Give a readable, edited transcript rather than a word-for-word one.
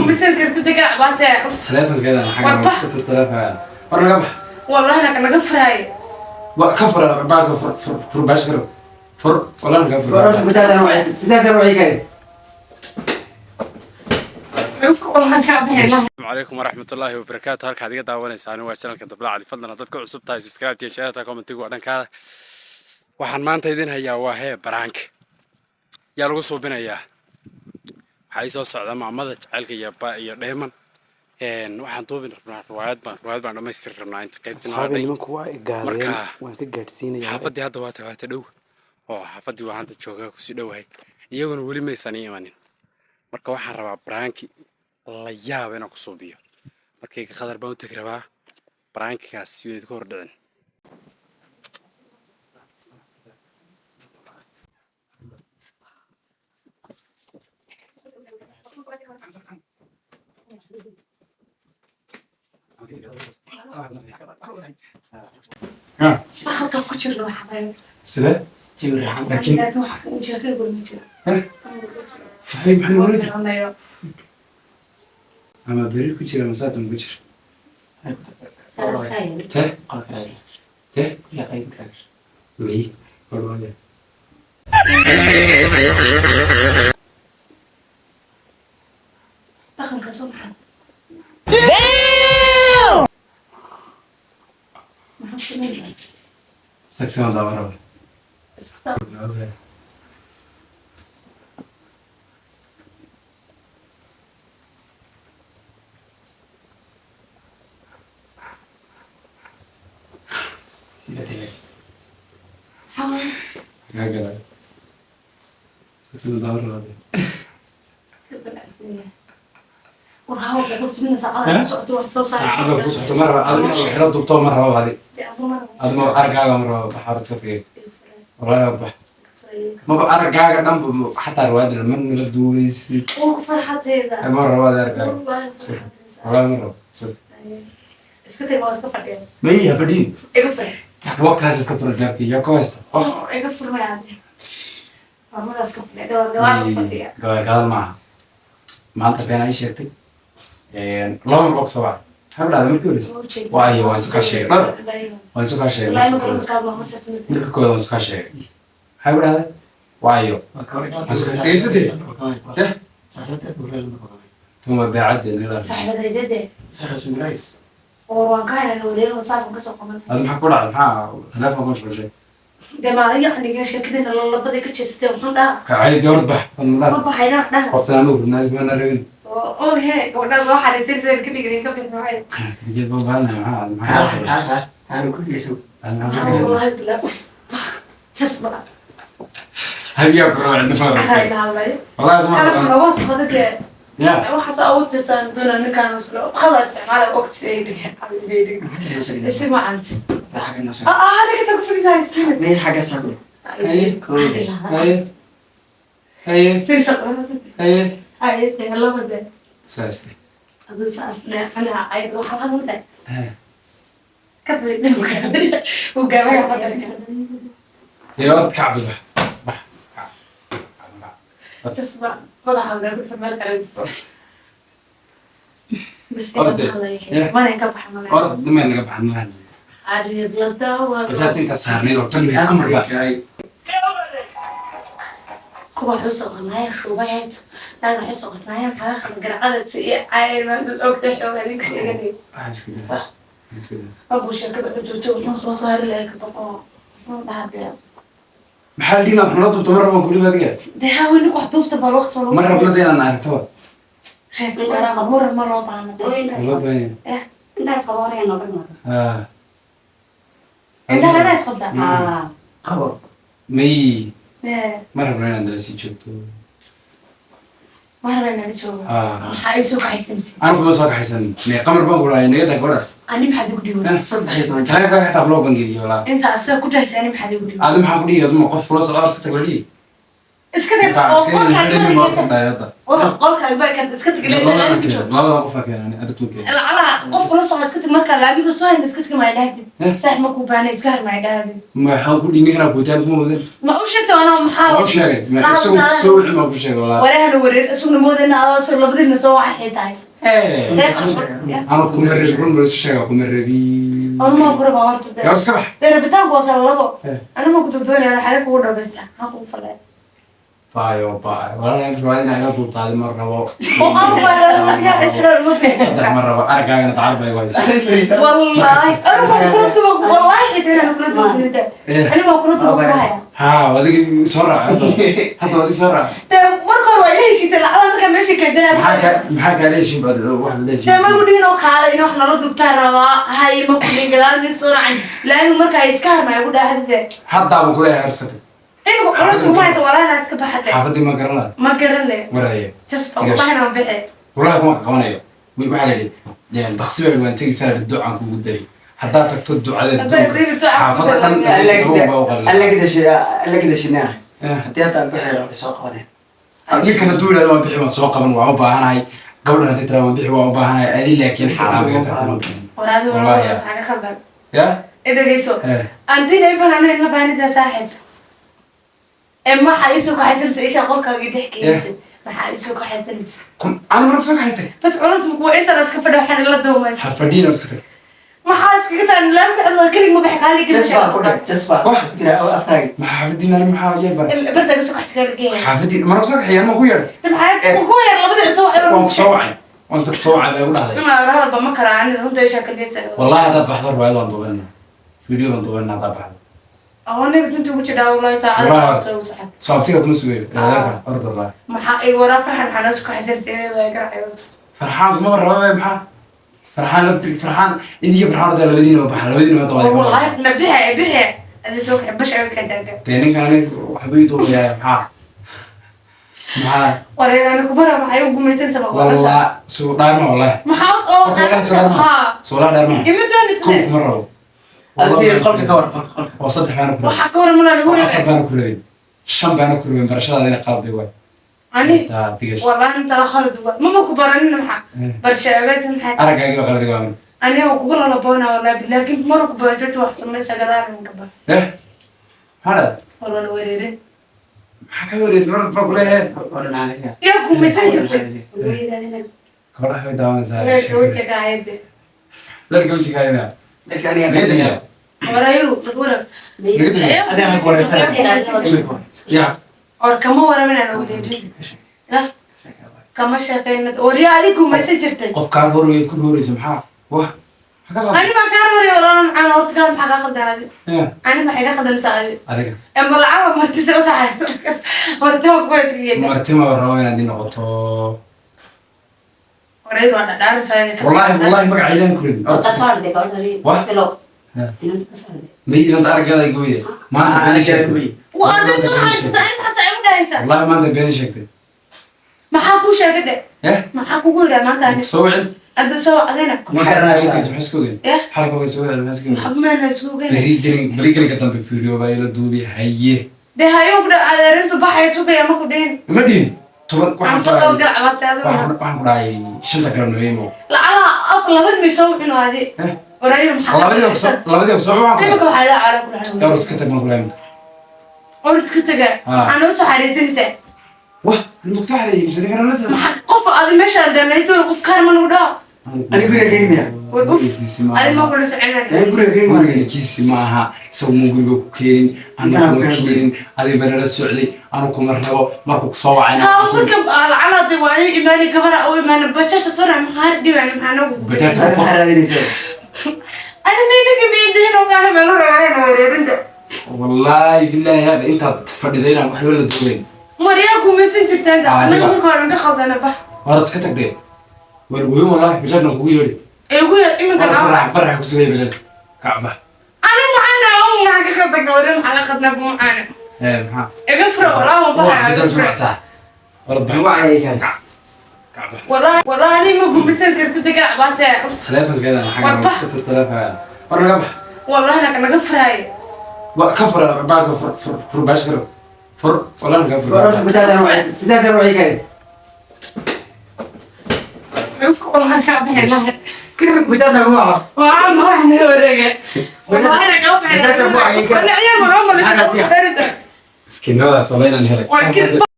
Misan kartida ka cabaatee. Taleefankeedana xagga War bax. iska tur taleefankeeda. War naga bax. Wallahi naga furaaye. Wa ka fur baalka, fur, fur, fur, baash karo. Fur, wallahi naga fur. War horta bitaatan wacay, bitaatan wacay kale. Naga fur, wallahi kaa baxayna. Asalaamu calaykum waraxmatullaahi wabarakaatu. Halkaad iga daawanaysaan waa channelka Dabla Cali. Fadlan haddaad ku cusub tahay, subscribe iyo share, commentigu waa dhankaada. Waxaan maanta idin hayaa waa hee prank yaa lagu suubinayaa. Waxaa ii soo socda maamada jacaylka iyo ba iyo dheeman. Waxaan duubin rabnaa riwaayad baan, riwaayad baan dhammaystiri rabnaa inta qaybtii noo Asxaabi, hadhay. nimanku waa igaadeen. Marka waan ka gaadhsiinayaa. Xaafaddii hadda waata dhow oo xaafaddii waa hadda joogaa, kusii dhowahay, iyaguna weli maysan ii imanin. Marka waxaan rabaa pranki la yaaba inaan ku suubiyo. Markayga Khadar baan u tegi rabaa prankigaas yuu idinka hor dhicin. Saxalka ku jirna waxa waaye. Sidee? Jawi raaxan. Laakiin Laakiin wax uu jira ka gurma jira. Maxay noqon jirta? Garanayo. Ama beri ku jira, masaatan ku jira. Te te may warwaaya. Dhaqanka soo maxaa? Maxaa sameynaa? Sagsama daawan raba. Iska maxaa waaye? Kaa galay sagsama daawan raba. Ka balacsan yahay. War hawa ugu simina saacada ku socoto wax soo saar. Saacada ku socoto ma raba adiga inaad xiro dubto ma rabo adi. Dee abu ma rabo. Adi maba araggaaga ma rabo. Bax orod safige. Iga furay. Wallahi war bax. Iga furay. Maba araggaaga dhanba xataa riwaayadda ma nala duubaysid. Waa ku farxadeeda. Ma rabo adi araggaaga. Wallahi farxadeeda. Wallahi ma rabo. Iska tag, waa iska fadhiya. May ha fadhiin. Iga furay. Wakaas iska fura gaabki yaa ku haysta qof. Iga furmay adi. Waa magaas iska fadhiya. Gadaal gadaal u fadhiya. Gadaal gadaal maaha. Maanta been ay sheegtay laba mar baa kusoo wacay. Maxaa ku dhacday markii horreysay? Waayo, waan isu kaa sheegay dhar, waan isu kaa sheegay. Wallahi ma garan kartaa, ma safin. Marka koowaad waan isu kaa sheegay. Maxaa ku dhacday? Waayo, dhegeysatay eh tuma daacaddeena. Saaxiibadayda oo waan ka helay wareer oo saafan ka soo qaban. Adi maxaa ku dhacday? Maxaa telefoon ku mashquulshay? Dee maalin yacniga sheekadina labadii ka jeesatay wuxuu dhaha. Kacay dee, orod bax. Ma baxayna dhaha. Qoftan anigu mana rabin. Oo he gabadhaas soo xariisanaysa ka dhigay ka bixin waxay. Geed baan baahanay. Maxaa Wallahi bilaa uf jas baa. Habiyaa ku raba cidna ma Maxaa rabin. ila hadlay? Wallahi ma Ana rabin. lagu socdo dee. Ya. Waxaas ugu tirsan doona ninkaan uslo khada isticmaala ogti ay dhigeen xabiibeydig isi macanti ah aniga ta ku fadhidahay. Haye haye haye. Sii haye. Haye laba dee. Saas. Aduu saas dheefana cayd waxaa hadaltay. Haye. Kadib uu gaabaya codsiisa. Dee orod kacbi, bax bax kac bax. Tasba madaxa uga meel kale bas. Orday. Yeah. Mana ka baxa mana. Orod dumee naga baxan malaha. Xariir la daawado. Basaas intaa saarnayd oo dhan mee amar ba. Kuwa waxay usoo qadnaayeen shuubaheed naag waxay usoo qadnaayeen maxaa khaldan garcada iyo caayir maanta ogta xoog adink sheeganay. Waxaa iska daa, waxaa iska daa. Abuu sheekada ka joojo wuxuu soo saari lahay ka baqo muxuu dhahaa dee. Maxaa la dhihi? Wax nala duubto ma rabaan kulli adiga. Dee haweenku wax duubta baa waqti walba. Ma rabno dee inaan aragtaba. Sheekada muran ma loo baahna dee. Ma loo baahan yahay. Indhaas qaboonaya nooga noqdo. Ah. Indhaha indhaha isqabtaa. May. Ee, ma rabno inaad nala sii joogto. Ma rabna inaan joogo. Ah. Maxaa ii soo kaxaysanaysa? Anigu kuma soo kaxaysan mee qamar baan ku dhahay naga daa gabadhaas. Ani maxaad igu dhiiban? 13. Taleefanka xitaa loo bangeeliyo walaa. Inta asaga ku dhahaysa ani maxaad igu dhiiban? Adi maxaa ku dhihi? Aduma qof kula socdo iska tag la dhihi. Iska tag oo qolka qolka baa kan iska tag Labadan keen, labadan qof aa keenan, adag ma keenin. Lacalaha qof kula socda iska tag markaa laamiga soo hayna iska tag ma dhahdin. Saax ma ku baana iska har ma dhahdin. Maxaan ku dhihi ninkanaa kuutaan kuma wadan. Ma u sheegtay anaa maxaa? Waa u sheegay, isagu soo wixii maa ku sheegay walahi. Warahana wareer isaguna moodayna adoo soo labadiina soo waxay tahay. Anu kuma rabi, run baa isu sheegaa, kuma rabi. Anuma ku rabaa horta dee. Gabar iska bax. Dee rabitaanku waa kala labo. Anuma ku doonaya xaga kugu dhawaysta. Maxaa kugu falaya? Baayo baayo. Walaalahay riwaayad inaa ila duubtaadi ma rabo. Oo aan waa la isla ma Saddex ma rabo, araggaagana dacar baa igu haysa. Wallahi anuma kula duuba wallahi xitaa inaan kula duubin. Anuma kula duubaya. Haa, adiga soo raac hadda. Hadda waad ii soo raac. Dee marka hore waa ila heshiisay lacala markaa meesha keedana. Maxaa kaala heshiin baad wax la heshiin? Dee ma igu dhihin oo kaale in wax nala duubtaan rabaa. Hay ma ku dhihin gadaal mi soo raacin. Laami markaa iska harmay ugu dhahdide. Haddaaban kuleeyahay har iska tag. Imika culeys kuma haysa wallahi inaan iska baxade. Xaafaddii ma garan lahay. Ma garan le. Waraye. Jasba wallahi inaan bixe. Wallahi kuma qabanayo. Wiil waxaa la yidhi, daqsi baa waan tegaysaa la yidhi, ducaan kugu dari. Haddaad tagto ducadeed Haddaad duunka, tagto ducaan kugu xaafadda dhan dari. baa u qalin. Alla gida shinaa. Haddii hadda aan bixi rabo soo qabanay. Ninkan hadduu yidhahdo waan bixi waan soo qaban waan u baahanahay. Gabadhan haddii tiraa waan bixi waan u baahanahay. Adi laakiin xaaraan bay ka tahay kuma bixin. Waraadi Wallahi wallahi ya. waxaa ka khaldan. Ya? Dhegeyso. Antina iban la baanida saaxiib. Ee maxaa isu kaxaysanaysa isha qolkaaga dhex keenaysa? Maxaa isu kaxaysanaysa? Aan marka soo kaxaystay. Bas culus ma kuwa inta iska fadhi waxaan ila duumaysa. Ha fadhiina iska tag. Maxaa iskaga taan laamka cidlo kelig ma bixi kaali Jas baa ku dhig, jas baa. Wax. Ku tira afkaaga. Maxaa xaafadiina ani maxaa yaa bara? Barta isu kaxaysa kala geeya. Xaafadiina marka soo kaxeeya ma ku yeedh. Maxaa ku yar labada isoo Waan ku soo wacay. Waan ku soo wacay baa igu dhahday. Ima hadalba ma kara ani runta isha kaliya. Wallahi haddaad baxdo riwaayad waan duubanaa. Video baan duubanaa haddaad baxdo. Awoon inta ugu jidhaa wallahi saacada Wallahi. saacada ugu socod. Sababtiga kuma sugayo. Adeerka orda wallahi. Maxaa ay waraa farxan waxaa isu kaxaysanaysa inay garaacayo. Farxaan kuma rabo maxaa? Farxaan labti farxaan idiga farxaan orda labadiina waa baxa labadiina waa dabada. Wallahi na bixi bixi. Adii soo kaxay bash ay ka daaga. Dee ninkan aniga waxbuu ii duubayaa maxaa? Maxaa? Wareerana kubara maxay u gumaysan sabab Wallah soo dhaarma wallahi. Maxaa oo Horta wallahi soo dhaarma. ha Soo dhaarma. Ima doonaysa Kow kuma rabo. Adiga qolka ka war qolka qolka. Oo saddex baana ku rabay. Waxaa ka waran malaa lagu Oo afar wareer. baana ku rabay. Shan baana ku rabay barashadaada inay qalad bay waay. Ani Taa digash. wallahi inta la khalad waa mama ku baranin maxaa barsha agaas maxaa Araggaagii baa qalad iga waamin. ani waa kugu lalaboona wallahi laakiin mar ku baran joogto wax samaysa gadaalan ka ba Eh? Maxaa dhahday? wala la wareerin. Maxaa ka wareed mar baa ku leeyahay? Oran aan Yaa gumaysan jirtay. Gabadha way daawanaysaa. Leerka wejiga ayade. Leerka wejiga ayada. Dadka aniga Naga damiya. Warayru warar. Naga damiya. Adiga ku wareysan. Ya. Or kama waramin aan wareerin. Lah kama shaqeynad waryaa adiga gumaysan jirtay. Qof kaa horreeya ku horreysa maxaa? Wah. Maxaa ka qaldan? Ani baan kaa roorey walaalo macaan horta kaa maxaa kaa khaldan adiga? Ya. Ani maxay ka khaldan mise adiga? Adiga. Ama lacag marti soo saaray. Marti waa ku adkeeyay. Marti ma rabo inaad ii noqoto. Warayru waa dhadhaanaysaa. Wallahi wallahi magaca ilaan ku rabin. Wah. Ma ilanta araggaada iga weye. Maanta been sheegtay. Waa adiga soo xaysata in maxaa ay u dhahaysaa? Wallahi maanta been sheegtay. Maxaa kuu sheegay dhe? Eh? Maxaa kugu yidhaa maanta ani? Soo wicin. Adda soo wacdayna. Kuma garanayo intiisa maxay isku ogeyn. Eh? Xalka way soo wicin maxay isku ogeyn. Waxba maana isku ogeyn. Beri gelin beri gelinka dambe fiiriyo baa ila duubi haye. Dee hayo ku dha adeerintu baxay sugaya ma ku dhihin. Ma dhihin. Toban Waxaan waxaan soo ku dhahay galac batay adigu. waxaan ku dhahay shanta galabnimo. Lacalaha af labad may soo wicin adi. Eh? Warayru maxaa? Labadii ku soo waxaan ku Imika dhahay. waxaa la cala ku dhahay. Yaa iska tag ma kulayn. Or iska taga. Ah. Maxaa noo soo xariisanaysaa? Wah, ma soo xareeyay mise ninkan la soo. Maxaa qof adi meeshaan danayntoon qof kaar ma nagu dhaho. Ani guriga geynaya. War uf. Adi ma kula soconaa. Ani guriga geynaya. Guriga kiisi ma aha isagu ma guriga ku keenin aniga kuma keenin adiga baa nala socday anu kuma rabo markuu kusoo wacayna Ha marka lacala de waa inay imaanay gabara u imaanay bajasha soo raac maxaa dhiban maxaa nagu. Bajaajta Adiga maxaa raadinaysaa? Ani meydhagi meydhihin oo maaha meel raaceen wareerinta. Wallaahi billaahi hadda intaad fadhiday inaan waxba la duubayn. Maryaa gumaysan jirtaan Ah, anaga adiga. marka hore ka khaldana bah. Waad iska tagdee. Waa lagu weyn wallaahi bajaajna kugu yeedhi. Ee ugu yar iminka War naa. barax barax ku sugaya bajaajta. Kacba. Ani maxaan oo maxaa ka khaldan gabadha maxaa ka khaldana bu maxaan. Ee maxaa? Iga fura walaa waan War baxaya. bajaaj wacsaa. War bax. Wacay kaadi. Kacba. Walaa walaa ani ma gumaysan kartid garac baatee. Taleefankeeda xagga War bax. iska tur taleefankeeda. War naga bax. Wallahi naga naga furaay. Waa ka fura baarka fur fur fur baash karo. Fur walaan kaa fur. War horta bajaajtan wacyi, bajaajtan wacyi kale. Wallahi kaa bixinaa. Bajaajtan ku waco. Waa ma wax naga wareega. Wallahi naga bixinaa. Bajaajtan ku wacyi kale. Wala ciyaar ma noo malaysa. Iskiinadaas waa inaan helay. Waa kir.